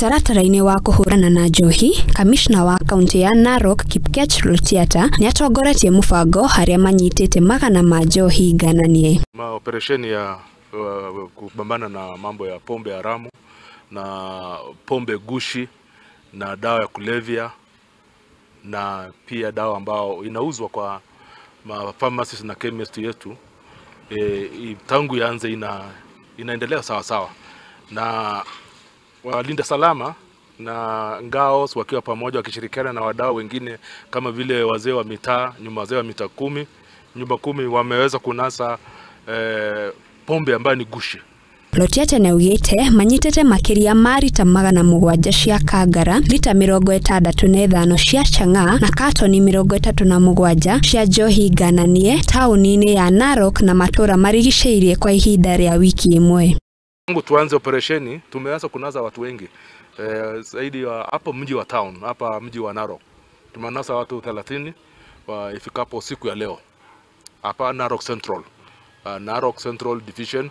Mũtaratara-inĩ wa kũhũrana na njohi, kamishna wa kaunti ya Narok Kipkech Lotiata nĩatongoretie mũbango harĩa manyitĩte magana ma njohi ngananie. Operesheni ya kupambana na mambo ya pombe haramu na pombe gushi na dawa ya kulevya na pia dawa ambao inauzwa kwa ma pharmacies na chemist yetu, tangu ianze inaendelea sawa sawa, na walinda salama na ngaos wakiwa pamoja wakishirikiana na wadau wengine kama vile wazee wa mitaa, nyumba wazee wa mitaa 10, nyumba 10 wameweza kunasa pombe ambayo ni gushi. Lotiata nĩaugĩte manyitĩte makĩria ma rita 700 cia kangara, rita 65 cia chang'aa na katoni 37 cia njohi ngananie taũni-inĩ ya Narok na matũra marigicĩirie kwa ihinda rĩa wiki ĩmwe. Tangu tuanze operesheni tumeanza kunasa watu wengi, zaidi ya hapo mji wa town, hapa mji wa Narok tumenasa watu 30 ifikapo siku ya leo hapa Narok Central, Narok Central Division.